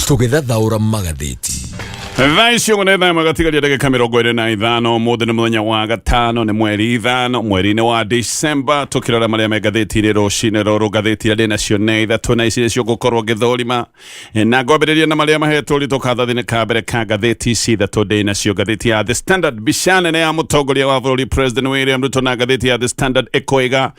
Tũgĩthathaũra magathĩti. Thaa ici ũguo nĩ thaa ĩmwe gatigaria ndagĩka 25. Ũmũthĩ nĩ mũthenya wa gatano, nĩ mweri 5 mweri-inĩ wa Disemba. Tũkĩrora marĩa me ngathĩti-inĩ rũcinĩ rũrũ, ngathĩti iria ndĩ nacio nĩ ithatũ na ici nĩcio ngũkorwo ngĩthũrima na ngwambĩrĩria na marĩa mahetwo ũritũ kathathi-inĩ ka mbere ka ngathĩti ici ithatũ ndĩ nacio. Ngathĩti ya The Standard, mbica nene ya mũtongoria wa bũrũri President William Ruto, na ngathĩti ya The Standard ĩkoiga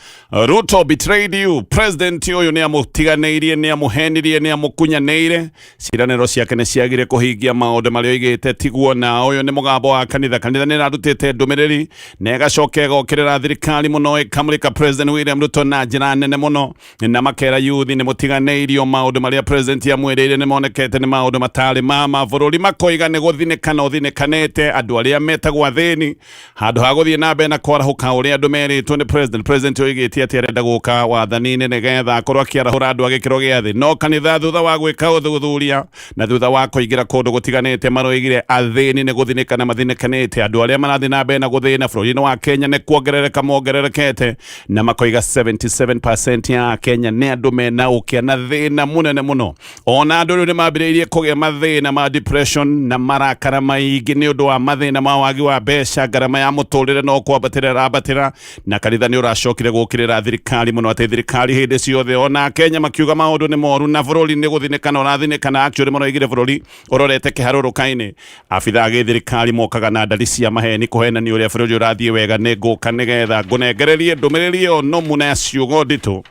"Ruto betrayed you." President ũyũ nĩ amũtiganĩirie, nĩ amũhenirie, nĩ amũkunyanĩire. Ciĩranĩro ciake nĩ ciagire kũhingia maũndũ marĩa oigĩte tiguo. Na ũyũ nĩ mũgambo wa kanitha. Kanitha nĩ ĩrarutĩte ndũmĩrĩri na ĩgacoka ĩgokĩrĩra thirikari mũno, ĩkamũrĩka President William Ruto na njĩra nene mũno, na makera yuthi nĩ mũtiganĩirio. Maũndũ marĩa president amwĩrĩire nĩ monekete nĩ maũndũ matarĩ ma ma. Bũrũri makoiga nĩ gũthinĩkana ũthinĩkanĩte, andũ arĩa metagwo athĩni, handũ ha gũthiĩ na mbere na kwarahũka ũrĩa andũ merĩtwo nĩ president. President oigĩte atĩ arenda gũka wathani-inĩ nĩgetha akorwo akĩarahũra andũ a gĩkĩro gĩa thĩ, no kanitha thutha wa gwĩka ũthuthuria na thutha wa kũingĩra kũndũ gũtiganĩte maroigire athĩni nĩ gũthinĩkana mathinĩkanĩte. Andũ arĩa marathiĩ na mbere na gũthĩna bũrũri-inĩ wa Kenya nĩ kuongerereka mongererekete, na makoiga 77% ya Kenya nĩ andũ mena ũkĩa na thĩna mũnene mũno. Ona andũ rĩu nĩ mambĩrĩirie kũgĩa mathĩna ma depression na marakara maingĩ nĩ ũndũ wa mathĩna ma wagi wa mbeca, ngarama ya mũtũrĩre no kwambatĩra ĩrambatĩra. Na kanitha nĩ ũracokire gũkĩrĩra thirikari mũno atĩ thirikari hĩndĩ ciothe ona Kenya makiuga maũndũ nĩ moru na bũrũri nĩ gũthinĩkana ũrathinĩkana. Actually maroigire bũrũri ũrorete kĩharũrũka-inĩ. Abithaa gĩthirikari mokaga na ndari cia maheni kũhenania ũrĩa bũrũri ũrathiĩ wega. Nĩ ngũka nĩgetha ngũnengererie ndũmĩrĩri ĩyo nũmu na ya ciugo nditũ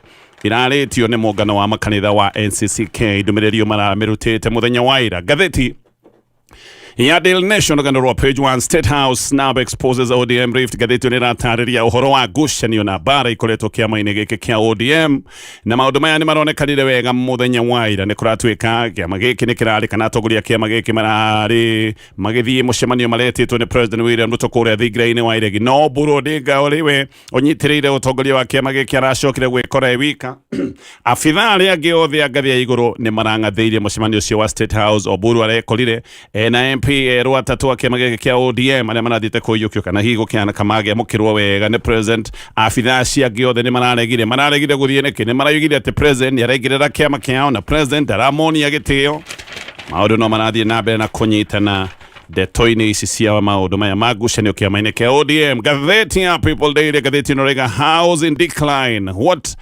irarĩtio nĩ mũngano wa makanitha wa NCCK. Ndũmĩrĩri ĩyo maramĩrutĩte mũthenya wa ira. Ngathĩti ya Daily Nation, rũgano rwa page 1, "State House snub exposes ODM rift." Ngathĩti ĩyo nĩ ĩratarĩria ũhoro wa ngucanio na mbara ikoretwo kĩama-inĩ gĩkĩ kĩa ODM, na maũndũ maya nĩ maronekanire wega mũthenya wa ira. Nĩ kũratuĩka kĩama gĩkĩ nĩ kĩrarĩ kana atongoria a kĩama gĩkĩ mararĩ magĩthiĩ mũcemanio maretĩtwo nĩ President William Ruto kũrĩa thingira-inĩ wa Iregi, no Oburu Odinga ũrĩ we ũnyitĩrĩire ũtongoria wa kĩama gĩkĩ aracokire gwĩkora e wika. Abithaa arĩa angĩ othe a ngathĩ ya igũrũ nĩ marang'athĩirie mũcemanio ũcio wa State House. Oburu arekorire ena MP erũ atatũ a kĩama gĩkĩ kĩa ODM arĩa marathiĩte kũiyũkio kana hihi gũkĩhana kamagĩamũkĩrwo wega nĩ president. Abithaa acio angĩ othe nĩ mararegire gũthiĩ. Nĩkĩ? Nĩ maraugire atĩ president nĩ araingĩrĩra kĩama kĩao na president aramonia gĩtĩo. Maũndũ no marathiĩ na mbere na kũnyitana ndeto-inĩ ici cia maũndũ maya ma ngucanio kĩama-inĩ kĩa ODM. Ngathĩti ya People Daily, ngathĩti ĩno raiga "Housing decline, what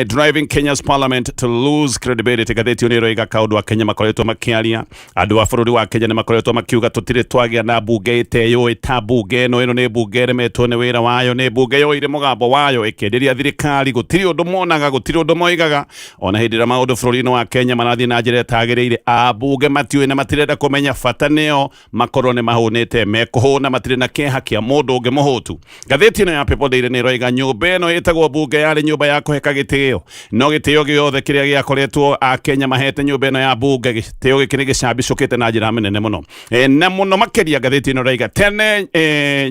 driving Kenya's parliament to lose credibility". Ngathĩti ĩyo nĩ ĩroiga kaũndũ a Kenya makoretwo makĩaria. Andũ a bũrũri wa Kenya nĩ makoretwo makiuga tũtirĩ twagĩa na mbunge ĩteyũĩ ta mbunge ĩno. Ĩno nĩ mbunge ĩremetwo nĩ wĩra wayo, nĩ mbunge yoire mũgambo wayo ĩkĩenderia thirikari. Gũtirĩ ũndũ monaga, gũtirĩ ũndũ moigaga. Ona hĩndĩ ĩrĩa maũndũ bũrũri-inĩ wa Kenya marathiĩ na njĩra ĩtagĩrĩire, ambunge matiũĩ na matirenda kũmenya. Bata nĩo makorwo nĩ mahũnĩte, mekũhũna, matirĩ na kĩeha kĩa mũndũ ũngĩ mũhũtu. Ngathĩti ĩno ya People Daily nĩ ĩroiga nyũmba ĩno ĩtagwo mbunge yarĩ nyũmba ya kũheka gĩtĩo, no gĩtĩo gĩothe kĩrĩa gĩakoretwo akenya mahete nyũmba ĩno ya mbunge, gĩtĩo gĩkĩ nĩ gĩcambicũkĩte na njĩra nene mũno. Na mũno makĩria ngathĩti ĩno ĩroiga tene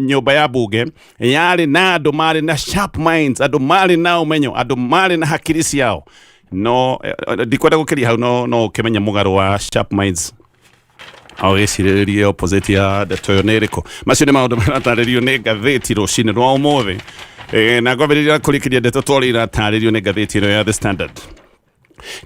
nyũmba ya mbunge yarĩ na andũ marĩ na sharp minds, andũ marĩ na ũmenyo, andũ marĩ na hakiri ciao. No ndikwenda gũkĩria hau, no ũkĩmenye mũgarũ wa sharp minds, agĩcirĩrĩrie opposite ya ndeto ĩyo nĩ ĩrĩkũ. Macio nĩ maũndũ maratarĩrio nĩ ngathĩti rũcinĩ rwa ũmũthĩ. Na ngwambĩrĩria kũrĩkĩria ndeto twarĩ iratarĩrio nĩ ngathĩti ĩno ya The Standard.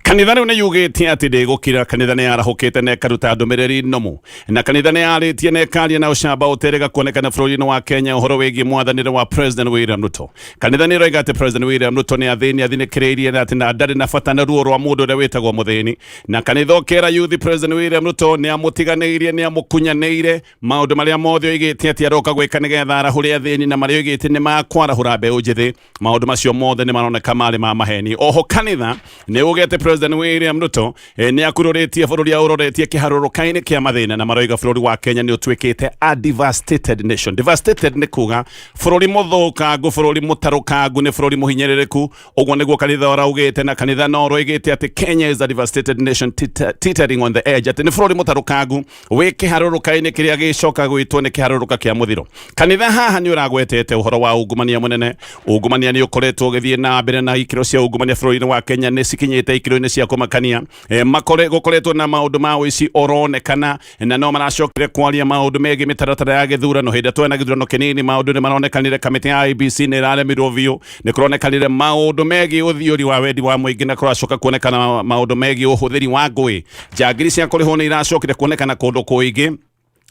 Kanitha rĩu nĩ yugĩte atĩ ndĩgũkira. Kanitha nĩ yarahũkĩte na ĩkaruta ndũmĩrĩri nũmu, na kanitha nĩ yarĩtie na ĩkaria na ũcamba ũterĩga kuonekana bũrũri-inĩ wa Kenya ũhoro wĩgiĩ mwathanĩre wa President William Ruto. Kanitha nĩ ĩroiga atĩ President William Ruto nĩ athĩni athinĩkĩrĩirie na atĩ na ndarĩ na bata na ruo rwa mũndũ ũrĩa wĩtagwo mũthĩni. Na kanitha ũkera yuthi President William Ruto nĩ amũtiganĩirie, nĩ amũkunyanĩire. Maũndũ marĩa mothe oigĩte atĩ aroka gwĩka nĩgetha arahũre athĩni na marĩa oigĩte nĩ makwarahũra mbeũ njĩthĩ, maũndũ macio mothe nĩ maroneka marĩ ma maheni. Oho kanitha nĩ ugĩte President William Ruto nĩ akururĩtie bũrũri aũroretie kĩharũrũka-inĩ kĩa mathĩna, na maroiga bũrũri wa Kenya nĩ ũtuĩkĩte a devastated nation. Devastated nĩ kuga bũrũri mũthũkangu, bũrũri mũtarũkangu, nĩ bũrũri mũhinyĩrĩrĩku. Ũguo nĩguo kanitha ũraugĩte. Na kanitha no ũroigĩte atĩ Kenya is a devastated nation teetering on the edge, atĩ nĩ bũrũri mũtarũkangu wĩ kĩharũrũka-inĩ kĩrĩa gĩcoka gwĩtwo nĩ kĩharũrũka kĩa mũthiro. Kanitha haha nĩ ũragwetete ũhoro wa ungumania mũnene. Ungumania nĩ ũkoretwo ũgĩthiĩ na mbere na ikĩro cia ungumania bũrũri-inĩ wa Kenya nĩ cikinyĩte ikinyĩte ikĩro-inĩ cia kũmakania. Makore gũkoretwo na maũndũ ma ũici ũronekana, na no maracokire kwaria maũndũ megiĩ mĩtaratara ya gĩthurano. Hĩndĩ ĩrĩa twena gĩthurano kĩnini, maũndũ nĩ maronekanire kamĩtĩ ya IEBC nĩ ĩraremirwo biũ. Nĩ kũronekanire maũndũ megiĩ ũthiũri wa wendi wa mũingĩ, na kũracoka kuonekana maũndũ megiĩ ũhũthĩri wa ngũĩ. Njangiri cia kũrĩhwo nĩ iracokire kuonekana kũndũ kũingĩ,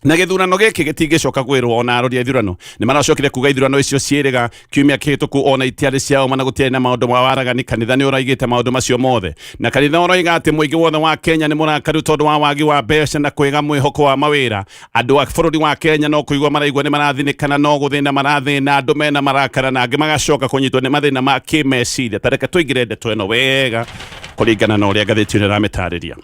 na gĩthurano gĩkĩ gĩtingĩcoka gwĩrwo. Ona arori a ithurano nĩ maracokire kuga ithurano icio ciĩrĩga kiumia kĩhĩtũku ona itiarĩ cia ũma na gũtiarĩ na maũndũ ma waragani. Kanitha nĩ ũraigĩte maũndũ macio mothe, na kanitha ũroiga atĩ mũingĩ wothe wa Kenya nĩ mũrakaru tondũ wa wagi wa mbeca na kwĩga mwĩhoko wa mawĩra. Andũ a bũrũri wa Kenya no kũigua maraigua nĩ marathinĩkana, no gũthĩna marathĩna, andũ mena marakara na angĩ magacoka kũnyitwo nĩ mathĩna ma kĩmeciria. Ta reke tũingĩre ndeto ĩno wega kũringana na ũrĩa ngathĩti ĩno ĩramĩtarĩria.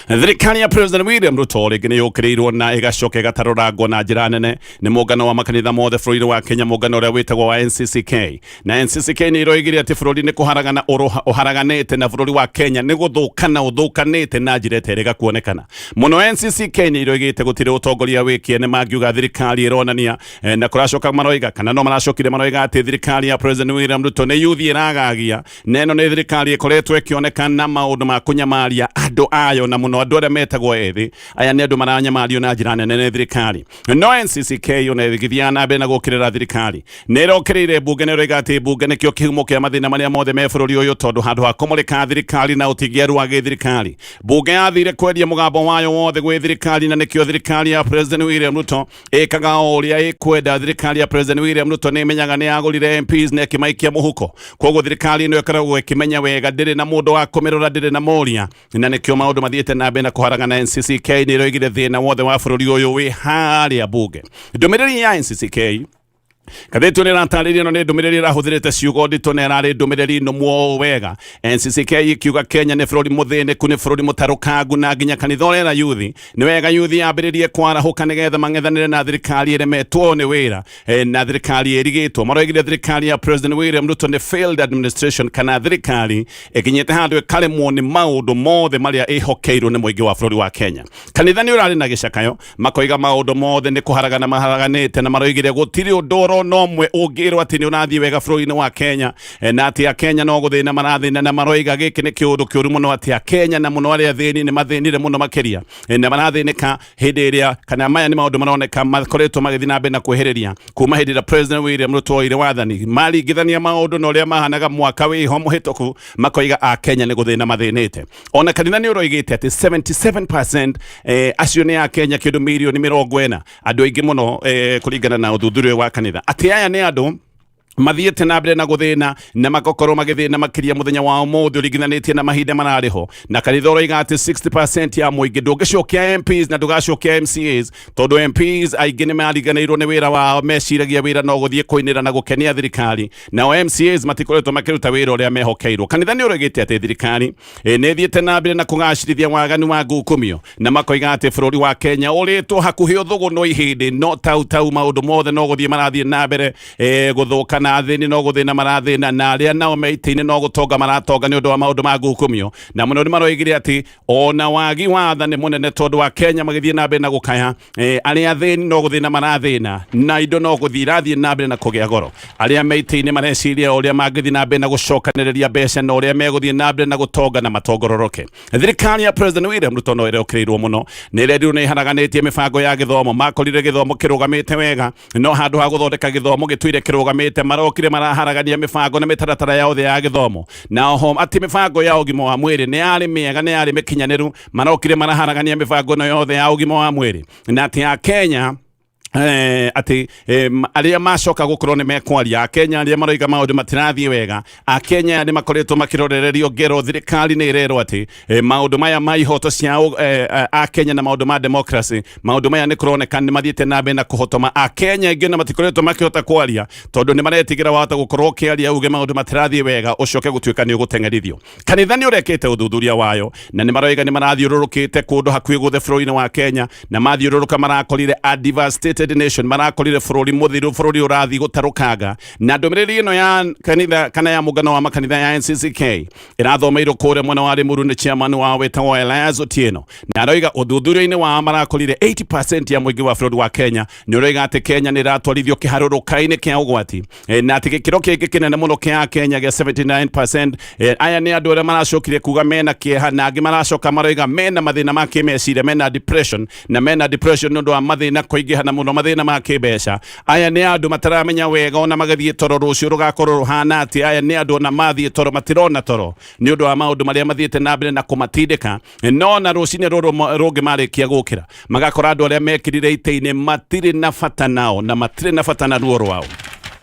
Thirikari ya President William Ruto rĩngĩ nĩ yũkĩrĩirwo na ĩgacoka ĩgatarũrangwo na njĩra nene nĩ mũngano wa makanitha mothe bũrũri wa Kenya, mũngano ũrĩa wĩtagwo wa NCCK. Na NCCK nĩ ĩroigire atĩ bũrũri nĩ kũharagana ũharaganĩte, na bũrũri wa Kenya nĩ gũthũkana ũthũkanĩte na njĩra ĩterĩga kuonekana mũno. NCCK nĩ ĩroigĩte gũtirĩ ũtongoria wĩ kĩene mangiuga thirikari ĩronania, na kũracoka maroiga, kana no maracokire maroiga atĩ thirikari ya President William Ruto nĩ yuthi ĩragagia, na ĩno nĩ thirikari ĩkoretwo ĩkĩoneka na maũndũ ma kũnyamaria andũ ayo, na mũno andũ arĩa metagwo ethĩ. Aya nĩ andũ maranyamario na njĩra nene nĩ thirikari. No NCCK ona ĩgĩthiaga na mbere na gũkĩrĩra thirikari, nĩ ĩrokĩrĩire mbunge na ĩroiga atĩ mbunge nĩkĩo kĩhumo kĩa mathĩna marĩa mothe me bũrũri ũyũ, tondũ handũ ha kũmũrĩka thirikari na ũtigĩaru wa gĩthirikari, mbunge yathire kwendia mũgambo wayo wothe gwĩ thirikari, na nĩkĩo thirikari ya President William Ruto ĩkaga o ũrĩa ĩkwenda. Thirikari ya President William Ruto nĩ ĩmenyaga nĩ yagũrire MPs na ĩkĩmaikia mũhuko, koguo thirikari ĩno ĩkoragwo ĩkĩmenya wega ndĩrĩ na mũndũ wa kũmĩrora, ndĩrĩ na mũria, na nĩkĩo maũndũ mathiĩte na mbere na kũharagana. NCCK nĩ ĩroigire thĩna wothe wa bũrũri ũyũ wĩ harĩa mbunge. Ndũmĩrĩri ya NCCK, ngathĩti ĩno ĩratarĩria, ĩno nĩ ndũmĩrĩri ĩrahũthĩrĩte ciugo nditũ na ĩrarĩ ndũmĩrĩri nũmu o wega. NCCK ikiuga Kenya nĩ bũrũri mũthĩnĩku, nĩ bũrũri mũtarũkangu, na nginya kanitha ũrera yuthi nĩ wega yuthi yambĩrĩrie kwarahũka nĩgetha mang'ethanĩre na thirikari ĩremetwo nĩ wĩra, na thirikari ĩrigĩtwo. Maroigire thirikari ya President William Ruto nĩ failed administration, kana thirikari ĩkinyĩte handũ ĩkaremwo nĩ maũndũ mothe marĩa ĩhokeirwo nĩ mũingĩ wa bũrũri wa Kenya. Kanitha nĩ ũrarĩ na gĩcakayo, makoiga maũndũ mothe nĩ kũharagana maharaganĩte, na maroigire gũtirĩ ũndũ oro na ũmwe ũngĩrwo atĩ nĩ ũrathiĩ wega bũrũri-inĩ wa Kenya, na atĩ Akenya no gũthĩna marathĩna, na maroiga gĩkĩ nĩ kĩũndũ kĩũru mũno, atĩ Akenya na mũno arĩa athĩni nĩ mathĩnire mũno makĩria, na marathĩnĩka hĩndĩ ĩrĩa, kana maya nĩ maũndũ maroneka makoretwo magĩthiĩ na mbere na kwĩhĩrĩria kuma hĩndĩ ĩrĩa President William Ruto oire wathani. Maringithania maũndũ na ũrĩa mahanaga mwaka wĩho mũhĩtũku, makoiga Akenya nĩ gũthĩna mathĩnĩte. Ona kanitha nĩ ũroigĩte atĩ 77% acio nĩ Akenya kĩndũ mirioni 40, andũ aingĩ mũno, kũringana na ũthuthuria wa kanitha, atĩ aya nĩ andũ mathiĩte na mbere na gũthĩna na magakorwo magĩthĩna makĩria mũthenya wa ũmũthĩ ũringithanĩtie na mahinda mararĩ ho. Na kanitha ũroiga atĩ 60% ya mũingĩ, ndũngĩcokia MPs na ndũgacokia MCAs, tondũ MPs aingĩ nĩ mariganĩirwo nĩ wĩra wao, meciragia wĩra no gũthiĩ kũinĩra na gũkenia thirikari, nao MCAs matikoretwo makĩruta wĩra ũrĩa mehokeirwo. Kanitha nĩ ũroigĩte atĩ thirikari nĩ ĩthiĩte na mbere na kũgacĩrithia waganu wa ngukumio, na makoiga atĩ bũrũri wa Kenya ũrĩtwo hakuhĩ ũthũgũnwo ihĩndĩ, no tau tau maũndũ mothe no gũthiĩ marathiĩ na mbere gũthũka, na athĩni no gũthĩna marathĩna, na arĩa nao me itĩ-inĩ no gũtonga maratonga nĩ ũndũ wa maũndũ ma ngukumio. Na mũno nĩ maroigire atĩ ona wagi wa tha nĩ mũnene, tondũ wa Kenya magĩthiĩ na mbere na gũkaya, arĩa athĩni no gũthĩna marathĩna, na indo no gũthiĩ irathiĩ na mbere na kũgĩa goro. Arĩa me itĩ-inĩ mareciria ũrĩa mangĩthiĩ na mbere na gũcokanĩrĩria mbeca na ũrĩa megũthiĩ na mbere na gũtonga na matongororoke. Thirikari ya President William Ruto no ĩrokĩrĩirwo mũno, nĩ ĩrerirwo nĩ ĩharaganĩtie mĩbango ya gĩthomo. Makorire gĩthomo kĩrũgamĩte wega, no handũ ha gũthondeka gĩthomo gĩtũire kĩrũgamĩte, marokire maraharagania mĩbango na mĩtaratara yothe ya gĩthomo. Na oho atĩ mĩbango ya ũgima wa mwĩrĩ nĩ yarĩ mĩega, nĩ yarĩ mĩkinyanĩru, marokire maraharagania mĩbango ĩno yothe ya ũgima wa mwĩrĩ, na atĩ ya Kenya atĩ arĩa macoka gũkorwo nĩ mekwaria, Akenya arĩa maroiga maũndũ matirathiĩ wega, Akenya nĩ makoretwo makĩrorererio ngero. Thirikari nĩ ĩrerwo atĩ maũndũ maya ma ihoto cia Akenya na maũndũ ma democracy, maũndũ maya nĩ kũroneka nĩ mathiĩte na mbere na kũhotoma. Akenya aingĩ na matikoretwo makĩhota kwaria, tondũ nĩ maretigĩra wahota gũkorwo ũkĩaria uge maũndũ matirathiĩ wega, ũcoke gũtuĩka nĩ ũgũteng'erithio. Kanitha nĩ ũrekĩte ũthuthuria wayo, na nĩ maroiga nĩ marathiũrũrũkĩte kũndũ hakuhĩ guothe bũrũri-inĩ wa Kenya, na mathiũrũrũka marakorire a devastated. United Nation marakorire bũrũri mũthiru, bũrũri ũrathiĩ gũtarũkanga. Na ndũmĩrĩri ĩno ya kanitha kana ya mũngano wa makanitha ya NCCK ĩrathomeirwo kũrĩa mwena wa Limuru nĩ chairman wao wĩtagwo Elias Otieno, na aroiga ũthuthuria-inĩ wao marakorire 80% ya mũingĩ wa bũrũri wa Kenya nĩ ũroiga atĩ Kenya nĩ ĩratwarithio kĩharũrũka-inĩ kĩa ũgwati, na atĩ gĩkĩro kĩngĩ kĩnene mũno kĩa Kenya gĩa 79%, aya nĩ andũ arĩa maracokire kuga mena kĩeha, na angĩ maracoka maroiga mena mathĩna ma kĩmeciria, mena depression, na mena depression nĩ ũndũ wa mathĩna kũingĩha na mũno mathĩna ma kĩmbeca. Aya nĩ andũ mataramenya wega ona magĩthiĩ toro rũciũ rũgakorwo rũhana atĩa. Aya nĩ andũ ona mathiĩ toro matirona toro nĩ ũndũ wa maũndũ marĩa mathiĩte na mbere na kũmatindĩka, no na rũcinĩ rũrũ rũngĩ marĩkia gũkĩra magakora andũ arĩa mekĩrire itĩ-inĩ matirĩ na bata nao na matirĩ na bata na ruo rwao.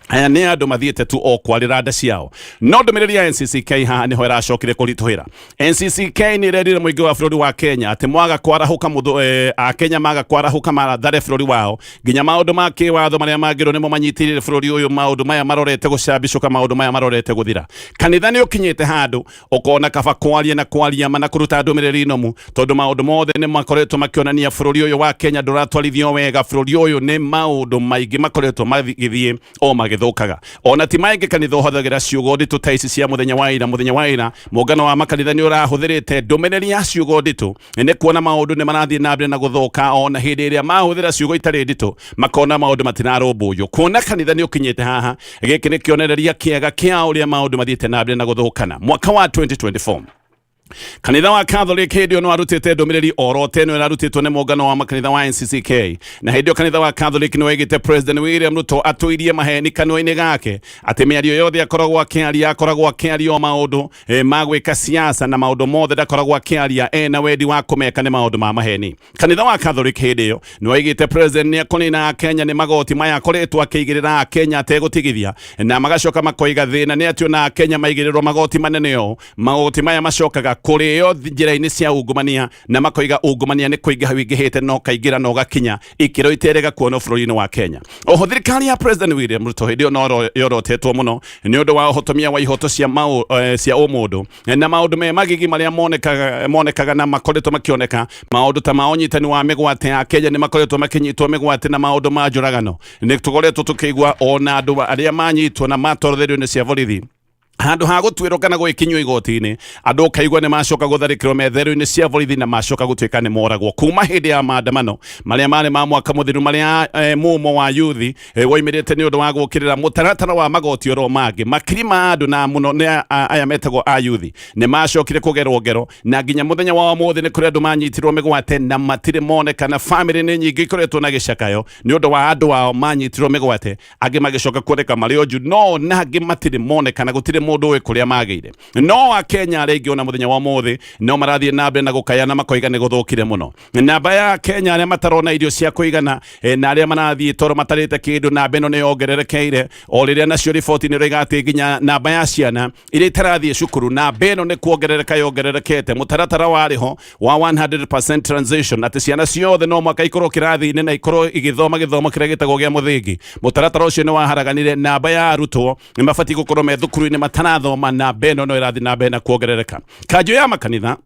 Aya nĩ andũ mathiĩte tu o kwarĩra nda ciao. No ndũmĩrĩri ya NCCK haha nĩho ĩracokire kũritũhĩra. NCCK nĩ ĩrerire mũingĩ wa bũrũri wa Kenya atĩ mwaga kwarahũka mũthũ, Akenya maga kwarahũka marathare bũrũri wao nginya maũndũ ma kĩwatho marĩa mangĩrwo nĩmo manyitĩrĩire bũrũri ũyũ, maũndũ maya marorete gũcambicũka, maũndũ maya marorete gũthira. Kanitha nĩ ũkinyĩte handũ ũkona kaba kwaria na kwaria ma na kũruta ndũmĩrĩri nomu, tondũ maũndũ mothe nĩ makoretwo makĩonania bũrũri ũyũ wa Kenya ndũratwarithio wega. Bũrũri ũyũ nĩ maũndũ maingĩ makoretwo magĩthiĩ o magĩthũkaga. Ona ti maingĩ kanitha ũhũthagĩra ciugo nditũ ta ici cia mũthenya wa ira. Mũthenya wa ira mũngano wa makanitha nĩ ũrahũthĩrĩte ndũmĩrĩri ya ciugo nditũ nĩ kuona maũndũ nĩ marathiĩ na mbere na gũthũka. Ona hĩndĩ ĩrĩa mahũthĩra ciugo itarĩ nditũ makona maũndũ matirarũmbũywo. Kuona kanitha nĩ ũkinyĩte haha, gĩkĩ nĩ kĩonereria kĩega kĩa ũrĩa maũndũ mathiĩte na mbere na gũthũkana. Mwaka wa 2024 kanitha wa Catholic hĩndĩ ĩyo nĩ warutĩte ndũmĩrĩri oro ta ĩno ĩrarutĩtwo nĩ mũngano wa makanitha wa NCCK, na hĩndĩ ĩyo kanitha wa Catholic nĩ waigĩte President William Ruto atũirie maheni kanua-inĩ gake atĩ mĩario yothe akoragwo akĩaria akoragwo akĩaria o maũndũ ma gwĩka siasa, na maũndũ mothe ndakoragwo akĩaria ena wendi wa kũmeka nĩ maũndũ ma maheni. Kanitha wa Catholic hĩndĩ ĩyo nĩ waigĩte President nĩ ekũnina Akenya nĩ magoti maya akoretwo akĩigĩrĩra Akenya ategũtigithia, na magacoka makoiga thĩna nĩ atĩ ona Akenya maigĩrĩrwo magoti manene ũũ, magoti maya macokaga kũrĩo njĩra-inĩ cia ungumania, na makoiga ungumania nĩ kũingĩha wingĩhĩte na ũkaingĩra na ũgakinya ikĩro iterega kuonwo bũrũri-inĩ wa Kenya. Oho thirikari ya President William Ruto hĩndĩ ĩyo no yorotetwo mũno nĩ ũndũ wa ũhotomia wa ihoto cia ũmũndũ na maũndũ me magigi marĩa monekaga na makoretwo makĩoneka. Maũndũ ta ma ũnyitani wa mĩgwate ya Kenya nĩ makoretwo makĩnyitwo mĩgwate na maũndũ ma njũragano nĩ tũkoretwo tũkĩigua ona andũ arĩa manyitwo na matwarwo therũ-inĩ cia borithi handũ ha gũtuĩrwo kana gwĩkinyio igoti-inĩ, andũ ũkaigua nĩ macoka gũtharĩkĩrwo metherũ-inĩ cia borithi na macoka gũtuĩka nĩ moragwo. Kuma hĩndĩ ya maandamano marĩa marĩ ma mwaka mũthiru marĩa mumo wa yuthi woimĩrĩte nĩ ũndũ wa gũkĩrĩra mũtaratara wa magoti oro mangĩ, makiri ma andũ na mũno nĩ aya metagwo a yuthi nĩ macokire kũgerwo ngero, na nginya mũthenya wa ũmũthĩ nĩ kũrĩ andũ manyitirwo mĩgwate na matirĩ monekana. Famĩlĩ nĩ nyingĩ ikoretwo na gĩcakayo nĩ ũndũ wa andũ ao manyitirwo mĩgwate, angĩ magĩcoka kuoneka marĩ onju, no na angĩ matirĩ monekana, gũtirĩ mũndũ ũĩ kũrĩa magĩire. No Akenya arĩa aingĩ ona mũthenya wa ũmũthĩ no marathiĩ na mbere na gũkaya na makoiga nĩ gũthũkire mũno. Namba ya Kenya arĩa matarona irio cia kũigana, na arĩa marathiĩ toro matarĩte kĩndũ, namba ĩno nĩ yongererekeire o rĩrĩa nacio riboti nĩ ĩroiga atĩ nginya namba ya ciana iria itarathiĩ cukuru namba ĩno nĩ kuongerereka yongererekete. Mũtaratara warĩ ho wa 100% transition atĩ ciana ciothe no mwaka ikorwo kĩrathi-inĩ na ikorwo igĩthoma gĩthomo kĩrĩa gĩtagwo gĩa mũthingi. Mũtaratara ũcio nĩ waharaganire, namba ya arutwo nĩ mabatiĩ gũkorwo me thukuru-inĩ matarathoma, namba ĩno no ĩrathiĩ na mbere na kuongerereka. Kanjũ ya makanitha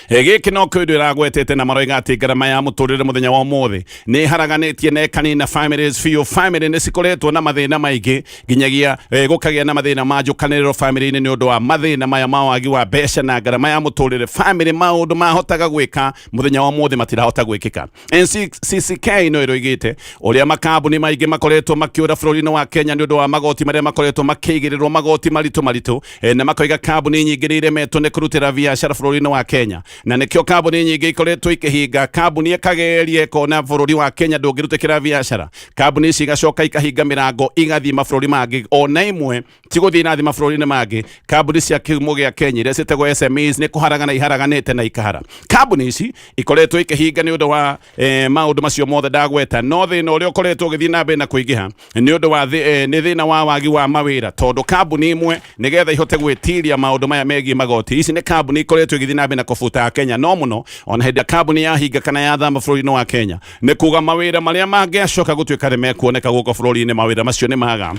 gĩkĩ no kĩndũ ĩragwetete na maroiga atĩ ngarama ya mũtũrĩre mũthenya wa ũmũthĩ nĩ ĩharaganĩtie na ĩkanina families biũ. Family nĩ cikoretwo na mathĩna maingĩ nginyagia gũkagĩa na mathĩna ma njũkanĩrĩro family-inĩ nĩ ũndũ wa mathĩna maya ma wagi wa mbeca na ngarama ya mũtũrĩre. Family maũndũ mahotaga gwĩka mũthenya wa ũmũthĩ matirahota gwĩkĩka. NCCK no ĩroigĩte ũrĩa makambuni maingĩ makoretwo makĩũra bũrũri-inĩ wa Kenya nĩ ũndũ wa magoti marĩa makoretwo makĩigĩrĩrwo, magoti maritũ maritũ, na makoiga kambuni nyingĩ nĩ iremetwo nĩ kũrutĩra biacara bũrũri-inĩ wa Kenya, na nĩkĩo kambuni nyingĩ ikoretwo ikĩhinga. Kambuni ĩkageria ĩkona bũrũri wa Kenya ndũngĩrutĩkĩra biacara, kambuni ici igacoka ikahinga mĩrango igathiĩ mabũrũri mangĩ. Ona imwe ti gũthiĩ irathi mabũrũri-inĩ mangĩ, kambuni cia kĩhumo gĩa Kenya iria ciĩtagwo SMEs nĩ kũharagana iharaganĩte na ikahara. Kambuni ici ikoretwo ikĩhinga nĩ ũndũ wa maũndũ macio mothe ndagweta, no thĩna ũrĩa ũkoretwo ũgĩthiĩ na mbere na kũingĩha nĩ ũndũ wa nĩ thĩna wa wagi wa mawĩra, tondũ kambuni imwe nĩgetha ihote gwĩtiria maũndũ maya megiĩ magoti, ici nĩ kambuni ikoretwo igĩthiĩ na mbere na kũbuta Kenya no mũno. Ona hĩndĩ ĩrĩa kambuni yahinga kana yathama bũrũri-inĩ wa Kenya, nĩ kuga mawĩra marĩa mangĩacoka gũtuĩka nĩ mekuoneka gũkũ bũrũri-inĩ, mawĩra macio nĩ maga.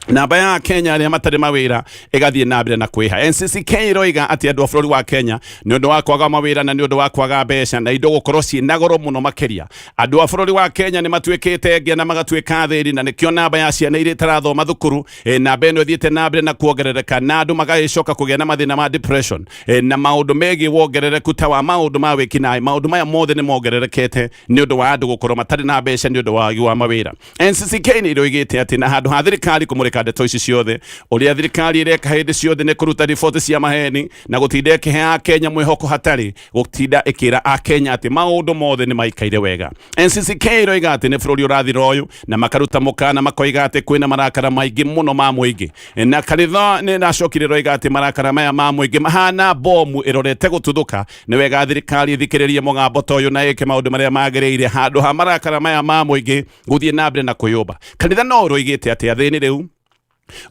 Namba ya Kenya arĩa matarĩ mawĩra ĩgathiĩ na mbere na kwĩha. NCCK ĩroiga atĩ andũ a bũrũri wa Kenya nĩ ũndũ wa kwaga mawĩra na nĩ ũndũ wa kwaga mbeca na indo gũkorwo ciĩ na goro mũno makĩria, andũ a bũrũri wa Kenya nĩ matuĩkĩte ngĩa na magatuĩka athĩni, na nĩkĩo namba ya ciana iria itarathoma thukuru namba ĩno ĩthiĩte na mbere na kuongerereka, na andũ magagĩcoka kũgĩa na mathĩna ma depression na maũndũ megiĩ wongerereku ta wa maũndũ ma wĩkinaĩ. Maũndũ maya mothe nĩ mongererekete nĩ ũndũ wa andũ gũkorwo matarĩ na mbeca nĩ ũndũ wa wagi wa mawĩra. NCCK nĩ ĩroigĩte atĩ na handũ ha thirikari kũmũrĩka ndeto ici ciothe, ũrĩa thirikari ĩreka hĩndĩ ciothe nĩ kũruta riboti cia maheni na gũtinda ĩkĩhe Akenya mwĩhoko hatarĩ gũtinda ĩkĩra Akenya atĩ maũndũ mothe nĩ maikaire wega. NCCK ĩroiga atĩ nĩ bũrũri ũrathira ũyũ, na makaruta mũkana makoiga atĩ kwĩna marakara maingĩ mũno ma mũingĩ, na kanitha nĩ ĩracokire ĩroiga atĩ marakara maya ma mũingĩ mahana bomu ĩrorete gũtuthũka. Nĩ wega thirikari ĩthikĩrĩrie mũgambo ta ũyũ na ĩke maũndũ marĩa magĩrĩire handũ ha marakara maya ma mũingĩ gũthiĩ na mbere na kwĩyũmba. Kanitha no ũroigĩte atĩ athĩni rĩu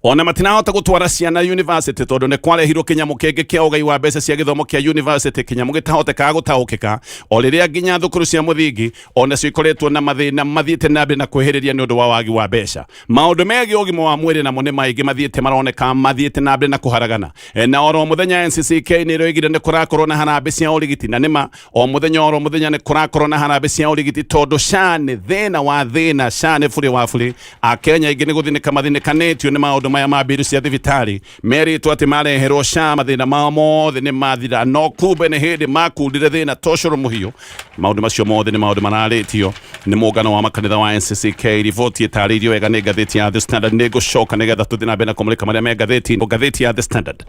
ona matinahota gũtwara ciana university tondũ nĩ kwarehirwo kĩnyamũ kĩngĩ kĩa ũgai wa mbeca cia gĩthomo kĩa university, kĩnyamũ gĩtahotekaga gũtaũkĩka, o rĩrĩa nginya thukuru cia mũthingi onacio ikoretwo na mathĩna mathiĩte na mbere na kwĩhĩrĩria nĩ ũndũ wa wagi wa mbeca. Maũndũ megiĩ ũgima wa mwĩrĩ namo nĩ maingĩ mathiĩte maroneka mathiĩte na mbere na kũharagana. Na oro mũthenya NCCK nĩ ĩroigire nĩ kũrakorwo na harambĩ cia ũrigiti, na nĩma o mũthenya oro mũthenya nĩ kũrakorwo na harambĩ cia ũrigiti tondũ SHA nĩ thĩna wa thĩna, SHA nĩ burĩ wa burĩ. Akenya aingĩ nĩ gũthinĩka mathinĩkanĩtio nĩ maũndũ maya ma mbiru cia thibitarĩ. Merĩtwo atĩ mareherwo SHA mathĩna mao mothe nĩ mathira, no kumbe nĩ hĩndĩ makundire thĩna ta ũcũrũ mũhiũ. Maũndũ macio mothe nĩ maũndũ mararĩtio nĩ mũngano wa makanitha wa NCCK. Riboti ĩtarĩirio wega nĩ ngathĩti ya The Standard. Nĩ ngũcoka nĩgetha tũthiĩ na mbere na kũmũrĩka marĩa me ngathĩti ya The Standard.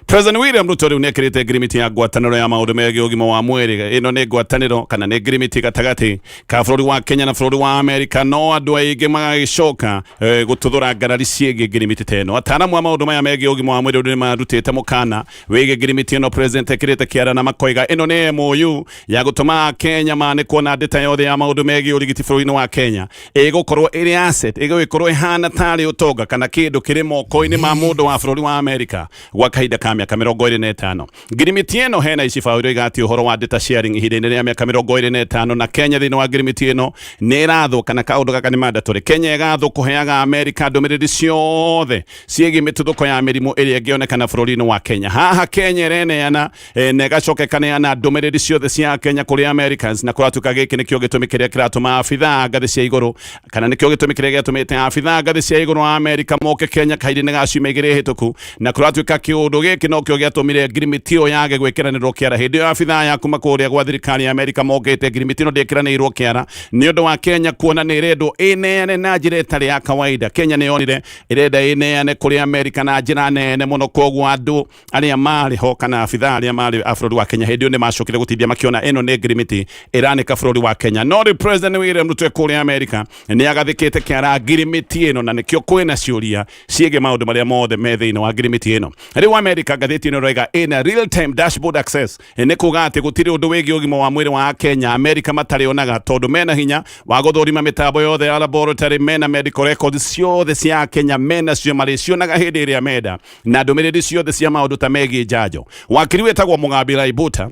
President William Ruto rĩu nĩekĩrĩte ngirimiti ya ngwatanĩro ya maũndũ megiĩ ũgima wa mwĩrĩ. Ĩno nĩ ngwatanĩro kana nĩ ngirimiti gatagatĩ ka bũrũri wa Kenya na bũrũri wa Amerika, no andũ aingĩ magagĩcoka gũtuthũra ngarari ciĩgiĩ ngirimiti ta ĩno. Ataaramu a maũndũ maya megiĩ ũgima wa mwĩrĩ nĩ marutĩte mũkana wĩgiĩ ngirimiti ĩno president ekĩrĩte kĩara, na makoiga ĩno nĩ MOU ya gũtũma Kenya manĩkwo na ndĩta yothe ya maũndũ megiĩ ũrigiti bũrũri-inĩ wa Kenya ĩgũkorwo ĩrĩ asset, ĩgũgĩkorwo ĩhana tarĩ ũtonga kana kĩndũ kĩrĩ moko-inĩ ma mũndũ wa bũrũri wa Amerika gwa kahinda ka mĩaka 25. Ngirimiti ĩno hena icibaũ iroiga atĩ ũhoro wa data sharing ihinda-inĩ rĩa mĩaka 25, na Kenya thĩinĩ wa ngirimiti ĩno nĩ ĩrathwo kana kaũndũ gaka nĩ mandatory. Kenya ĩgathwo kũheaga Amerika ndũmĩrĩri ciothe ciĩgiĩ mĩtuthũko ya mĩrimũ ĩrĩa ĩngĩonekana bũrũri-inĩ wa Kenya. Haha Kenya ĩreneana na ĩgacoka ĩkaneana ndũmĩrĩri ciothe cia Kenya kũrĩ Americans, na kũratuĩka gĩkĩ nĩkĩo gĩtũmi kĩrĩa kĩratũma abithaa ngathĩ cia igũrũ, kana nĩkĩo gĩtũmi kĩrĩa gĩatũmĩte abithaa ngathĩ cia igũrũ a Amerika moke Kenya kahinda-inĩ ga ciumia 2 hĩtũku, na kũratuĩka kĩũndũ gĩkĩ nokĩo gĩatũmire ngirimiti ĩyo yage gwĩkĩranĩrwo kĩara. Hĩndĩ ĩyo abithaa ya kuma kũrĩa gwa thirikari ya Amerika mokĩte, ngirimiti ĩno ndĩkĩranĩirwo kĩara nĩ ũndũ wa Kenya kuona nĩ ĩrendwo ĩneane na njĩra ĩtarĩ ya kawaida. Kenya nĩ yonire ĩrenda ĩneane kũrĩ Amerika na njĩra nene mũno, koguo andũ arĩa marĩ ho kana abithaa arĩa marĩ a bũrũri wa Kenya hĩndĩ ĩyo nĩ macokire gũtindia makĩona ĩno nĩ ngirimiti ĩranĩka bũrũri wa Kenya. No rĩu President William Ruto kũrĩa Amerika nĩ agathĩkĩte kĩara ngirimiti ĩno, na nĩkĩo kwĩna ciũria ciĩgiĩ maũndũ marĩa mothe me thĩinĩ wa ngirimiti ĩno. Rĩu Amerika, ngathĩti ĩno ĩroiga ĩna real time dashboard access. Nĩ kuga atĩ gũtirĩ ũndũ wĩgiĩ ũgima wa mwĩrĩ wa Kenya Amerika matarĩonaga, tondũ mena hinya wa gũthũrima mĩtambo yothe ya laboratory, mena medical records ciothe cia Kenya, mena cio marĩcionaga hĩndĩ ĩrĩa menda, na ndũmĩrĩri ciothe cia maũndũ ta megiĩ njanjo. Wakiri wĩtagwo Mũgambi Laibuta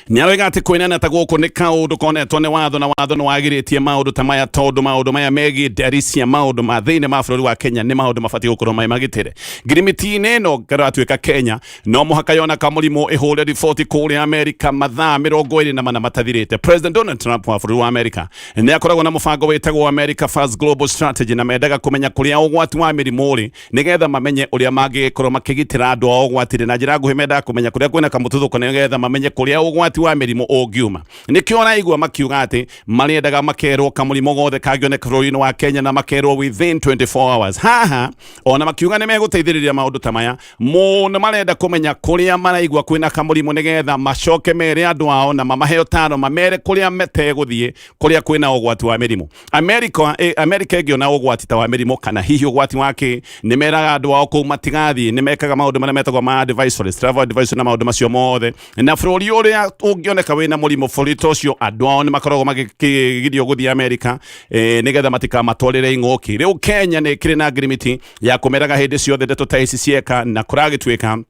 nĩ aroiga atĩ kwĩnana ta gũkũ nĩ kaũndũ konetwo nĩ watho, na watho nĩ wagirĩtie maũndũ ta maya, tondũ maũndũ maya megiĩ ndari cia maũndũ ma thĩinĩ ma bũrũri wa Kenya nĩ maũndũ mabatiĩ gũkorwo me magitĩre. Ngirimiti-inĩ ĩno karatuĩka Kenya no mũhaka yona kamũrimũ ĩhũre riboti kũrĩa Amerika mathaa 24 matathirĩte. President Donald Trump wa bũrũri wa Amerika nĩ akoragwo na mũbango wĩtagwo America First Global Strategy, na mendaga kũmenya kũrĩa ũgwati wa mĩrimũ ũrĩ nĩgetha mamenye ũrĩa mangĩgĩkorwo makĩgitĩra andũ ao ũgwati-inĩ. Na njĩra nguhĩ, mendaga kũmenya kũrĩa kwĩna kamũtuthũko nĩgetha mamenye kũrĩa ũgwati wa mĩrimũ ũngiuma. Nĩkĩo ũraigua makiuga atĩ marĩendaga makerwo kamũrimũ gothe kangĩoneka bũrũri-inĩ wa Kenya, na makerwo within 24 hours. Haha ona makiuga nĩ megũteithĩrĩria maũndũ ta maya mũno, marenda kũmenya kũrĩa maraigua kwĩna kamũrimũ nĩgetha macoke mere andũ ao na mamahe ũtaro, mamere kũrĩa metegũthiĩ kũrĩa kwĩna ũgwati wa mĩrimũ. America ĩngĩona ũgwati ta wa mĩrimũ kana hihi ũgwati wa kĩ, nĩ meraga andũ ao kũu matigathiĩ. Nĩ mekaga maũndũ marĩa metagwo ma advisories, travel advisory na maũndũ macio mothe. Na bũrũri ũrĩa ũngĩoneka wĩna mũrimũ, bũrũri ta ũcio andũ ao nĩ makoragwo magĩkĩgirio gũthiĩ America nĩgetha matikamatwarĩre ing'ũki. Rĩu Kenya nĩ ĩkĩrĩ na ngirimiti ya kũmeraga hĩndĩ ciothe ndeto ta ici cieka, na kũragĩtuĩka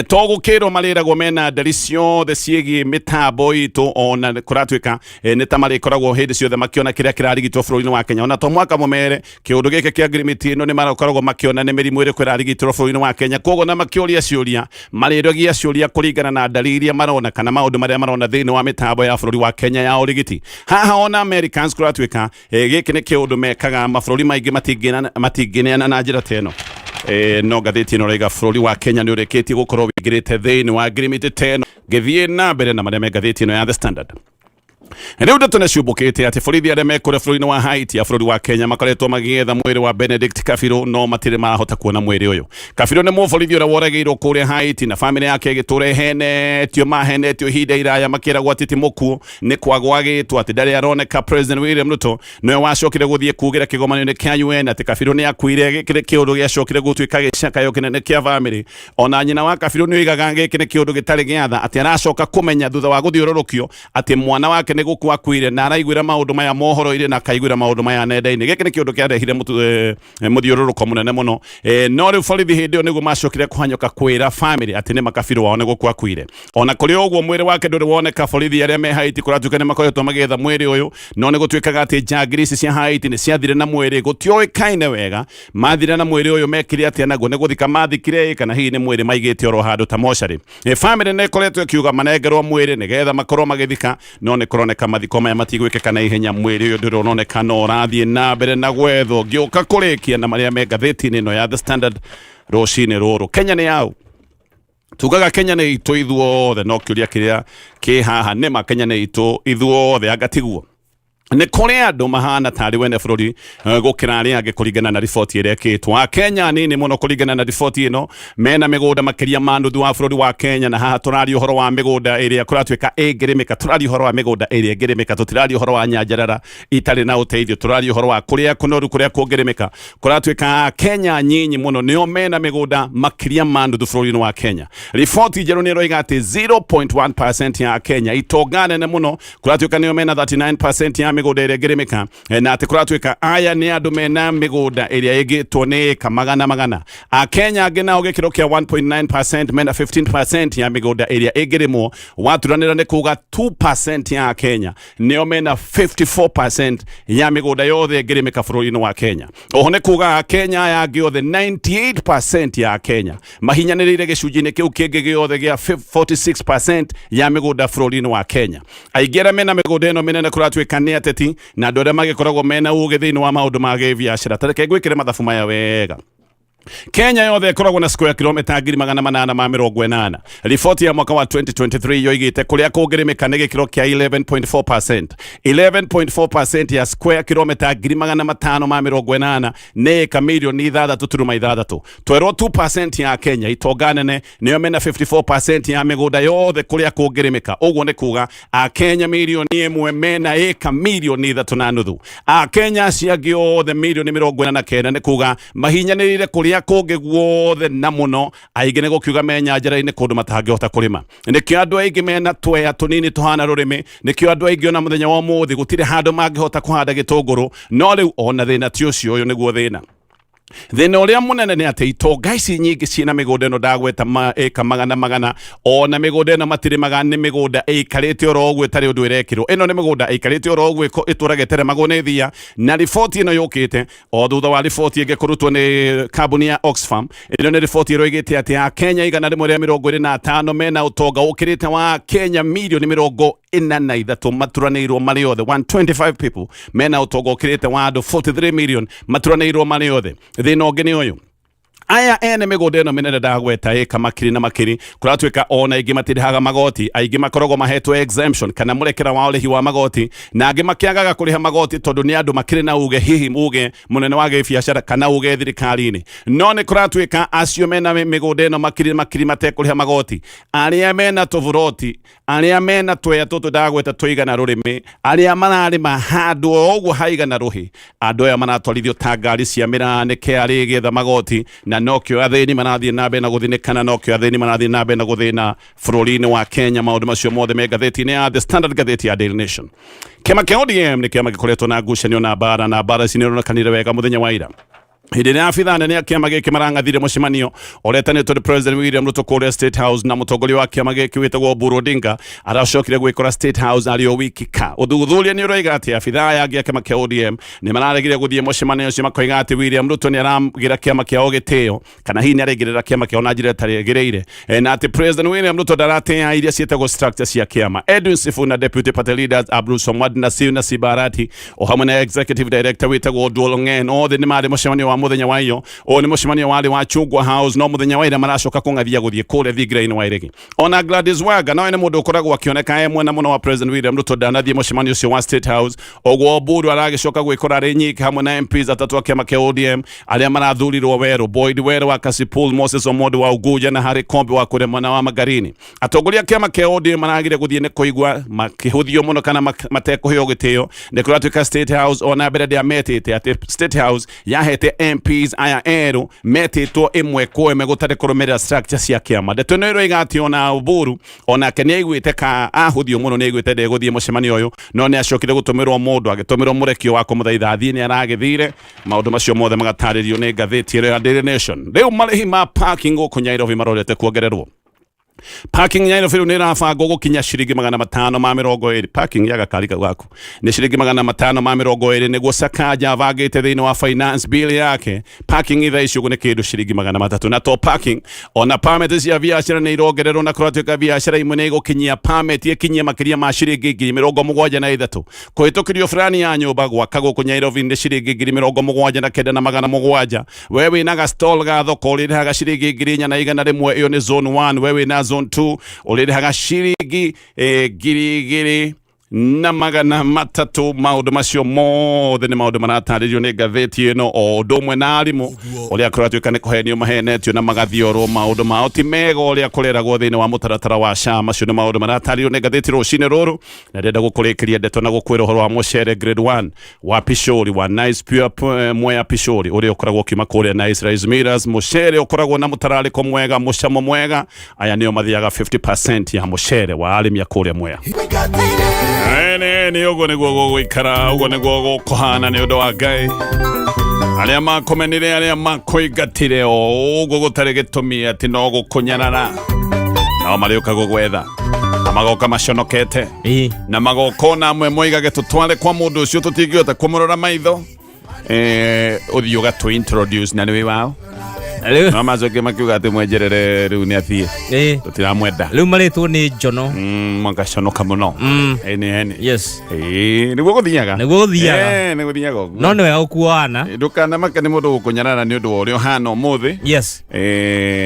To gũkĩrwo marĩragwo mena ndari ciothe ciĩgiĩ mĩtambo itũ, ona kũratuĩka nĩ ta marĩkoragwo hĩndĩ ciothe makĩona kĩrĩa kĩrarigitwo bũrũri-inĩ wa Kenya. Ona to mwaka mũmere kĩũndũ gĩkĩ kĩa ngirimiti ĩno nĩ makoragwo makĩona nĩ mĩrimũ ĩrĩkũ ĩrarigitĩrwo bũrũri-inĩ wa Kenya. Koguo na makĩũria ciũria, marĩũragia ciũria kũringana na ndari iria marona kana maũndũ marĩa marona thĩinĩ wa mĩtambo ya bũrũri wa Kenya ya ũrigiti. Haha ona Americans kũratuĩka gĩkĩ nĩ kĩũndũ mekaga mabũrũri maingĩ matingĩneana na njĩra ta ĩno. No ngathĩti ĩno ĩraiga bũrũri wa Kenya nĩ ũrĩkĩtie gũkorwo wĩingĩrĩte thĩinĩ wa ngirimiti ta ĩno. Ngĩthiĩ na mbere na marĩa me ngathĩti ĩno ya The Standard. Rĩu ndeto nĩ ciũmbũkĩte atĩ borithi arĩa me kũrĩa bũrũri-inĩ wa Haiti ya bũrũri wa Kenya makoretwo magĩetha mwĩrĩ wa Benedict Kabiru no matirĩ marahota kuona mwĩrĩ ũyũ. Kabiru nĩ mũborithi ũrĩa woragĩirwo kũrĩa Haiti na bamĩrĩ yake ĩgĩtũra ĩhenetio mahenetio ihinda iraya makĩragwo atĩ ti mũkuũ, nĩ kwagwo agĩtwo atĩ ndarĩ aroneka. President William Ruto nĩwe wacokire gũthiĩ kugĩra kĩgomano-inĩ kĩa UN atĩ Kabiru nĩ akuire. Gĩkĩ nĩ kĩũndũ gĩacokire gũtuĩka gĩcakayo kĩnene kĩa bamĩrĩ. Ona nyina wa Kabiru nĩ oigaga gĩkĩ nĩ kĩũndũ gĩtarĩ gĩa tha, atĩ aracoka kũmenya thutha wa gũthiũrũrũkio atĩ mwana wake nĩ gũkua akuire, na araiguĩra maũndũ maya mohoro-inĩ na akaiguĩra maũndũ maya nenda-inĩ. Gĩkĩ nĩ kĩũndũ kĩarehire mũthiũrũrũko mũnene mũno. No rĩu borithi hĩndĩ ĩyo nĩguo macokire kũhanyũka kwĩra bamĩrĩ atĩ nĩ makabirũ wao nĩ gũkua akuire. Ona kũrĩ ũguo mwĩrĩ wake ndũrĩ woneka. Borithi arĩa me Haiti kũratuĩka nĩ makoretwo magĩetha mwĩrĩ ũyũ, no nĩ gũtuĩkaga atĩ njangiri ici cia Haiti nĩ ciathire na mwĩrĩ, gũtiũĩkaine wega mathire na mwĩrĩ ũyũ mekire atĩa naguo, nĩ gũthika mathikire kana hihi nĩ mwĩrĩ maigĩte oro handũ ta mocarĩ. Bamĩrĩ nĩ ĩkoretwo ĩkiuga manengerwo mwĩrĩ nĩgetha makorwo magĩthika, no nĩ kũroneka mathiko maya matigwĩkĩka na ihenya. Mwĩrĩ ũyũ ndũrĩ ũroneka no ũrathiĩ na mbere na gwethwo. Ngĩũka kũrĩkia na marĩa me ngathĩti-inĩ ĩno ya The Standard rũcinĩ rũrũ, Kenya nĩ yaũ? Tugaga Kenya nĩ itũ ithuothe, no kĩũria kĩrĩa kĩ haha nĩma Kenya nĩ itũ ithuothe anga tiguo? Nĩ kũrĩ andũ mahana tarĩ wene bũrũri gũkĩra arĩa angĩ kũringana na riboti ĩrĩa ĩkĩtwo. Akenya anini mũno kũringana na riboti ĩno mena mĩgũnda makĩria ma nuthu wa bũrũri wa Kenya, na haha tũraria ũhoro wa mĩgũnda ĩrĩa kũratuĩka ĩngĩrĩmĩka, tũraria ũhoro wa mĩgũnda ĩrĩa ĩngĩrĩmĩka, tũtiraria ũhoro wa nyanjarara itarĩ na ũteithio, tũraria ũhoro wa kũrĩa kũnoru kũrĩa kũngĩrĩmĩka. Kũratuĩka Akenya nyinyi mũno nĩo mena mĩgũnda makĩria ma nuthu bũrũri-inĩ wa Kenya. Riboti njerũ nĩ ĩroiga atĩ 0.1% ya Akenya itonga nene mũno kũratuĩka nĩo mena 39% ya mĩgũnda ĩrĩa ĩngĩrĩmĩka, na atĩ kũratuĩka aya nĩ andũ mena mĩgũnda ĩrĩa ĩngĩtwo nĩ ĩka magana magana. Akenya angĩ nao gĩkĩro kĩa 1.9% mena 15% ya mĩgũnda ĩrĩa ĩngĩrĩmwo. Waturanĩra nĩ kuga 2% ya Akenya nĩo mena 54% ya mĩgũnda yothe ĩngĩrĩmĩka bũrũri-inĩ wa Kenya. Oho nĩ kuga Akenya aya angĩ othe 98% ya Akenya mahinyanĩrĩire gĩcunjĩ-inĩ kĩu kĩngĩ gĩothe gĩa 46% ya mĩgũnda bũrũri-inĩ wa Kenya. Aingĩ arĩa mena mĩgũnda ĩno mĩnene kũratuĩka nĩ ateti na andũ arĩa magĩkoragwo mena ũgĩ thĩinĩ wa maũndũ ma gĩbiacara. Ta reke ngwĩkĩre mathabu maya wega. Kenya yothe ĩkoragwo na square kilomita 880,000. Riboti ya mwaka wa 2023 yoigĩte kũrĩa kũngĩrĩmĩka nĩ gĩkĩro kĩa 11.4%. 11.4% ya square kilomita 580,000 nĩ ĩka mirioni 6.6. Twerwo 2% ya Kenya itonga nene nĩo mena 54% ya mĩgũnda yothe kũrĩa kũngĩrĩmĩka. Ũguo nĩ kuga Akenya mirioni 1 mena ĩka mirioni 3.5. Akenya acio angĩ othe mirioni 49 nĩ kuga mahinyanĩrĩire kũrĩa kũngĩ guothe, na mũno aingĩ nĩ gũkiuga me nyanjara-inĩ kũndũ matangĩhota kũrĩma. Nĩkĩo andũ aingĩ mena twea tũnini tũhana rũrĩmĩ, nĩkĩo andũ aingĩ ona mũthenya wa ũmũthĩ gũtirĩ handũ mangĩhota kũhanda gĩtũngũrũ. No rĩu ona thĩna ti ũcio, ũyũ nĩguo thĩna. Thĩna ũrĩa mũnene nĩ atĩ itonga ici nyingĩ ciĩna mĩgũnda ĩno ndagweta ĩka magana magana, ona mĩgũnda ĩno matirĩmaga, nĩ mĩgũnda ĩikarĩte oro ũguo ĩtarĩ ũndũ ĩrekĩrwo. Ĩno nĩ mĩgũnda ĩikarĩte oro ũguo ĩtũraga ĩteremagwo nĩ thia. Na riboti ĩno yũkĩte o thutha wa riboti ĩngĩ kũrutwo nĩ kambuni ya Oxfam. Ĩno nĩ riboti ĩroigĩte atĩ Akenya 125 mena ũtonga ũkĩrĩte wa Kenya mirioni 43 maturanĩirwo marĩ othe. 125 people mena ũtonga ũkĩrĩte wa andũ 43 million maturanĩirwo marĩ othe. Thĩna ũngĩ nĩ ũyũ, aya ene mĩgũnda ĩno mĩnene ndagweta ĩka makiri na makiri, kũratuĩka ona aingĩ matirĩhaga magoti, aingĩ makoragwo mahetwo exemption kana mũrekera wa ũrĩhi wa magoti, na angĩ makĩagaga kũrĩha magoti tondũ nĩ andũ makĩrĩ na uge, hihi uge mũnene wa gĩbiacara kana uge thirikari-inĩ. No nĩ kũratuĩka acio mena mĩgũnda ĩno makiri makiri matekũrĩha magoti, arĩa mena tũburoti, arĩa mena twea tũtũ ndagweta tũigana rũrĩmĩ, arĩa mararĩma handũ o ũguo haigana rũhĩ, andũ aya maratwarithio ta ngari cia mĩraa nĩ KRA ĩgĩetha magoti, na nokĩo athĩni marathiĩ na mbere na gũthinĩkana, nokĩo athĩni marathiĩ na mbere na gũthĩna bũrũri-inĩ wa Kenya. Maũndũ macio mothe me ngathĩti-inĩ ya The Standard, ngathĩti ya Daily Nation. Kĩama kĩa ODM nĩ kĩama gĩkoretwo na ngucanio na mbara, na mbara ici nĩ ironekanire wega mũthenya wa ira. Hĩndĩ ĩrĩa abithaa nene a kĩama gĩkĩ marang'athire mũcemanio ũretanĩtwo nĩ President William Ruto kũrĩa State House na mũtongoria wa kĩama gĩkĩ wĩtagwo Oburu Odinga aracokire gwĩkora State House arĩ o wiki ka. Ũthuthuria nĩ ũroiga atĩ abithaa aya angĩ a kĩama kĩa ODM nĩ mararegire gũthiĩ mũcemanio ũcio makoiga atĩ William Ruto nĩ aragĩra kĩama kĩao gĩtĩo kana hihi nĩ araingĩrĩra kĩama kĩao na njĩra ĩtarĩ ĩgĩrĩire. Na atĩ President William Ruto ndaratĩa iria ciĩtagwo structure cia kĩama. Edwin Sifuna, Deputy Party Leaders Abdul Somad Nasir na Sibarati o hamwe na Executive Director wĩtagwo Oduol Ong'en othe nĩ marĩ mũcemanio wa mũthenya wa iyo. Ũyũ nĩ mũcemanio warĩ wa Chungwa House no mũthenya wa ira maracoka kũng'athia gũthiĩ kũrĩa thingira-inĩ wa Iregi. Ona Gladys Wanga nowe nĩ mũndũ ũkoragwo akĩoneka e mwena mũno wa President William Ruto ndanathiĩ mũcemanio ũcio wa State House. Ũguo Oburu aragĩcoka gwĩkora arĩ nyika hamwe na MPs atatũ a kĩama kĩa ODM arĩa marathurirwo werũ, Boyd Werũ wa Kasipul, Moses Omondi wa Unguja na Harry Kombe wa kũrĩa mwena wa Magarini. Atongoria a kĩama kĩa ODM maragire gũthiĩ nĩ kũigua makĩhũthio mũno kana matekũheo gĩtĩo. Nĩ kũratuĩka State House ona mbere ndĩametĩte atĩ State House yahete MPs aya erũ metĩtwo ĩmwe kwa ĩmwe gũtarĩ kũrũmĩrĩra structure cia kĩama. Ndeto ĩno ĩroiga atĩ ona Oburu onake nĩ aiguĩte ka ahũthio mũno, nĩ aiguĩte ndegũthiĩ mũcemanio ũyũ, no nĩ acokire gũtũmĩrwo mũndũ, agĩtũmĩrwo mũrekio wa kũmũthaitha athiĩ, nĩ aragĩthire. Maũndũ macio mothe magatarĩrio nĩ ngathĩti ĩrĩa ya Daily Nation. Rĩu marĩhi ma parking gũkũ Nairobi marorete kuongererwo. Parking ya Nairobi rĩu nĩ ĩrabangwo gũkinya ciringi 520. Parking ya gakari kau gaku nĩ ciringi 520, nĩguo Sakaja abangĩte thĩinĩ wa finance bill yake. Parking thaa ici ũguo nĩ kĩndũ ciringi 300, na to parking, ona permit cia biacara nĩ irongererwo, na kũratuĩka biacara imwe nĩ igũkinyia permit ĩkinyie makĩria ma ciringi 73,000. Kũhĩtũkĩrio fulani ya nyũmba gwaka gũkũ Nairobi nĩ ciringi 79,700. We wĩna ga stall ga thoko ũrĩrĩhaga ciringi 4,100, ĩyo nĩ zone 1. We wĩna zone 2 ũrĩrĩhaga ciringi 2,300. Maũndũ macio mothe nĩ maũndũ maratarĩrio nĩ ngathĩti ĩno, o ũndũ ũmwe na arimũ ũrĩa kũratuĩka nĩ kũhenio mahenetio na magathiorwo maũndũ mao ti mega ũrĩa kũreragwo thĩinĩ wa mũtaratara wa SHA. Macio nĩ maũndũ maratarĩrio nĩ ngathĩti rũcinĩ rũrũ, na ndĩrenda gũkũrĩkĩria ndeto na gũkwĩra ũhoro wa mũcere grade 1 wa Pishori wa Nice Pure Mwea Pishori ũrĩa ũkoragwo ũkiuma kũrĩa Nice Rice Millers. Mũcere ũkoragwo na mũtararĩko mwega, mũcamo mwega. Aya nĩo mathiaga 50% ya mũcere wa arĩmi a kũrĩa Mwea. Ene nĩ ũguo nĩguo gũgũikara, ũguo nĩguo gũkũhana nĩ ũndũ wa Ngai. Arĩa makũmenire, arĩa makũingatire, o ũguo gũtarĩ gĩtũmi atĩ no gũkũnyarara, nao marĩũka gũgwetha na magoka maconokete na magoka ona amwe moigage tũtware kwa mũndũ ũcio tũtingĩhota kũmũrora maitho, ũthiĩ ũgatũ introduce na nĩwĩ wao. Rĩu No macoke makiuga atĩ mwenjerere rĩu nĩ athiĩ, tũtiramwenda. Rĩu marĩtwo nĩ njono. Magaconoka mũno. Ĩni ĩni. Yes. Ĩĩ, nĩguo gũthiaga. Nĩguo gũthiaga. Nĩ gũthiaga ũguo. No nĩ wega gũkuana. Ndũkanamake nĩ mũndũ gũkũnyarara nĩ ũndũ wa ũrĩa ũhana ũmũthĩ,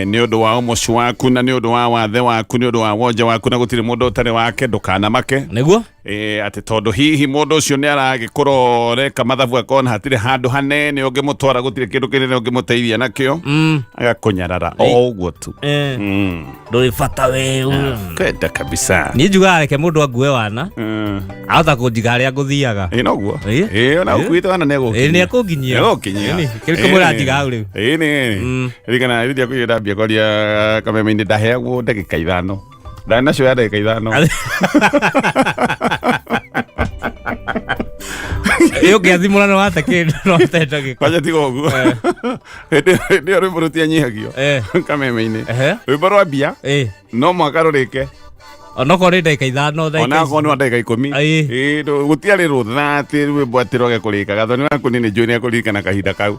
nĩ ũndũ wa ũmocu waku na nĩ ũndũ wa wathe waku, nĩ ũndũ wa wonje waku, na gũtirĩ mũndũ ũtarĩ wake. Ndũkanamake Nĩguo. Atĩ tondũ hihi mũndũ ũcio nĩ aragĩkorwo reka mathabu akona hatirĩ handũ hanene ũngĩmũtwara, gũtirĩ kĩndũ kĩnene ũngĩmũteithia nakĩo, agakũnyarara o ũguo tu. Ndũrĩ bata we. Kwenda kabisa. Niĩ njugaga reke mũndũ angue wana, ahota kũnjiga harĩa ngũthiaga. Ĩ noguo. Ĩ. Ĩ ona ũkuĩte wana nĩ Ĩ, nĩ ekũnginyia. Egũkinyia. Ĩ, kĩrĩ kũmwĩra njiga hau rĩu. Ĩ nĩ ririkana rĩrĩa kwĩ ndambia kwaria kameme-inĩ ndaheagwo ndagĩka 5, ndarĩ nacio ya ndagĩka 5. Ĩ ũngĩathimũra no wate kĩndũ, no wate ndagĩka. Kwanja tiga ũguo, hĩndĩ ĩyo rwĩmbo rũtianyihagio kameme-inĩ. Rwĩmbo rwambia no mũhaka rũrĩke. Onokorwo nĩ ndagĩka 5, ndagĩka Ona akorwo nĩ wa ndagĩka 10. Ĩ. Ĩ, gũtiarĩ rũtha atĩ rwĩmbo atĩ rwage kũrĩka. Gathoni waku nĩ njũĩ nĩ ekũririkana kahinda kau.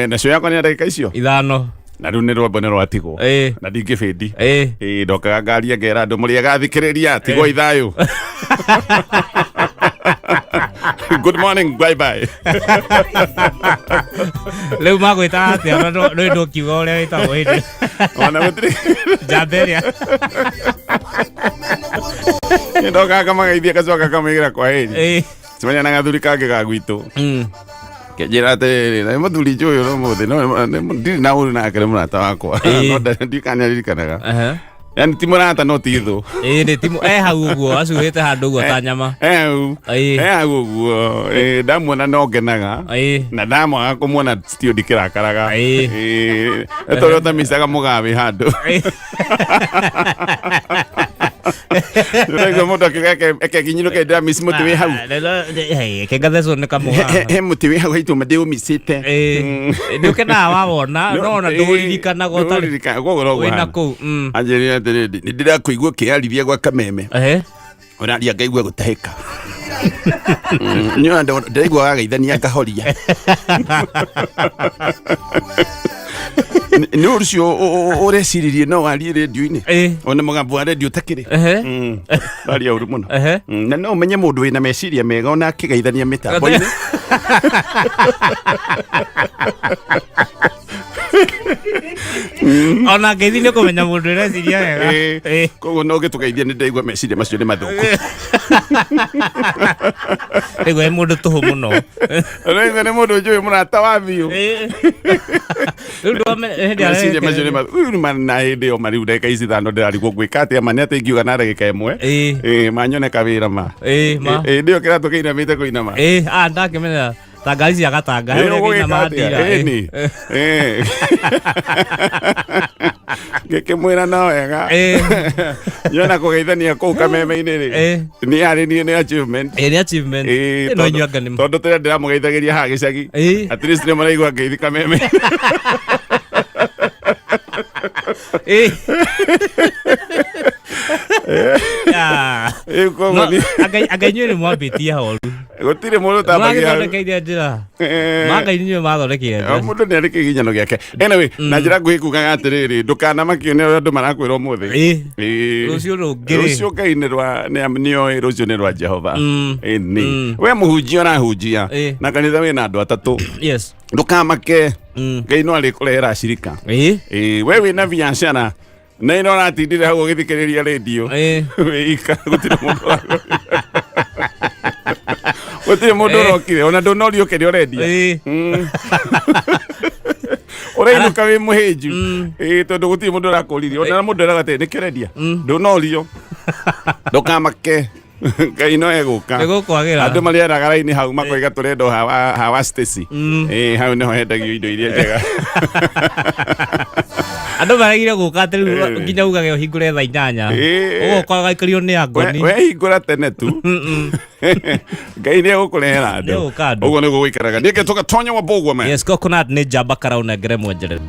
Nacio yakwa nĩ ya ndagĩka icio 5. Na rĩu nĩ rwĩmbo nĩ rwatigwo na ndingĩbĩndi. Ĩ ndokaga ngaria ngera andũ mũrĩega thikĩrĩria tigwo ithayũ, good morning, bye bye. Rĩu magwĩtaga atĩa? Ona nĩ ndũkiuga ũrĩa wĩtagwo hĩndĩ Ona gũtirĩ njamba ĩrĩa. Ndokaga kamagaithia gacoka kamwĩra kwa heri. Cemania na gathuri kangĩ ga gwitũ, kĩnjĩra atĩrĩrĩ, na nĩ mũthuri njũĩ ũyũ ũmũthĩ, no ndirĩ na ũru nake, nĩ mũrata wakwa. No ndiũĩ kana nĩ aririkanaga. Yani ti mũrata no ti thũ. Ĩ nĩ timu e hau ũguo acuhĩte handũ ũguo ta nyama. Hau. Ĩ. Hau ũguo. Ndamuona no ngenaga. Na ndamwaga kũmuona still ndikĩrakaraga. Ĩ, nĩ ta ũrĩa ũtamicaga mũgawe handũ. Ndĩraigua mũndũ akiuga ekeginyinũke ndĩramiss mũtĩ wĩ hau. Kengathecwo nĩ kamũha. He mũtĩ wĩ hau haitũ ndĩũmicĩte. Nĩ ũkenaga wawona, no ona ndũririkanaga ũtarĩ wĩna kũu. Anjĩrire atĩrĩrĩ, nĩ ndĩrakũigua ũkĩarithia gwa kameme. Ũraria ngaigua gũtahĩka. Nĩ ona ndĩraigua wagaithania ngahoria. Nĩ ũcio ũreciririe no warie rĩndiũ-inĩ ona mũgambo wa rĩndiũ ũtakĩrĩ waria ũru mũno. Na no ũmenye mũndũ wĩna meciria mega ona akĩgeithania mĩtambo-inĩ. Ona ngeithi nĩ kũmenya mũndũ ũreciria wega. Koguo no ũgĩtũgeithia nĩ ndaigua meciria macio nĩ mathũku. Rĩu e mũndũ tũhũ mũno. Ũraigua nĩ mũndũ njũĩ mũrata wa biũ. Meciria macio nĩ mathũku. Rĩu nĩ na hĩndĩ ĩyo ma rĩu ndagĩka ici ithano ndĩrarigwo ngwĩka atĩa ma nĩ atĩ ingiuga na ndagĩka ĩmwe. Manyone kawĩra ma. Hĩndĩ ĩyo kĩratũ kĩinamĩte kũinama. Ndakĩmenya ta ngari cia gatanga he ũrĩa kĩinama ndira. Ngĩkĩmwĩra no wega nyona kũgeithania kũu kameme-inĩ rĩ nĩ arĩ niĩ nĩ achievement. Nĩ achievement. No inyuĩ anga nĩ tondũ tũrĩa ndĩramũgeithagĩria haha gĩcagi at least nĩ maraigua ngeithi kameme. Anga inyuĩ nĩ mwambĩtie horu. Gũtirĩ mũndũ ũtambagia. Mwathondekeire njĩra. Ma Ngai inyuĩ mathondekeire njĩra. Mũndũ nĩ arĩ kĩginyano gĩake. Anyway, na njĩra nguhĩ kugaga atĩrĩrĩ, ndũkanamakio nĩ ũrĩa andũ marakwĩra ũmũthĩ. Rũciũ rũngĩ rĩ. Rũciũ Ngai nĩ rwa nĩoĩ rũciũ nĩ rwa Jehova. Ĩni. We mũhunjia ũrahunjia na kanitha wĩna andũ atatũ. Yes. Ndũkamake. Ngai no arĩkũrehera acirika. We wĩna biacara na ĩno ũratindire hau ũgĩthikĩrĩria rĩndiũ wĩika gũtirĩ mũndũ gũtirĩ mũndũ ũrokire ona ndũnorio kĩrĩa ũrendia ũrainũka wĩ mũhĩnju tondũ gũtirĩ mũndũ ũrakũririe ona mũndũ eraga atĩrĩ nĩkĩ ũrendia ndũnorio ndũkamake Ngai no egũka. Nĩgũkwagĩra. Andũ marĩaraga raini hau makoiga tũrenda hawa Stacy. Hau nĩho hendagio indo iria njega. Andũ maregire gũka atĩ rĩu nginya ugage ũhingũre thaa 8. Ũgoka ũgaikario nĩ angoni. We hingũra tene tu. Ngai nĩ egũkũrehera andũ. Nĩegũka andũ. Ũguo nĩguo gũikaraga. Nĩkĩ tũgatonya wa mbũgua man. Yes, coconut nĩ njamba karaũ nengere mwenjerere.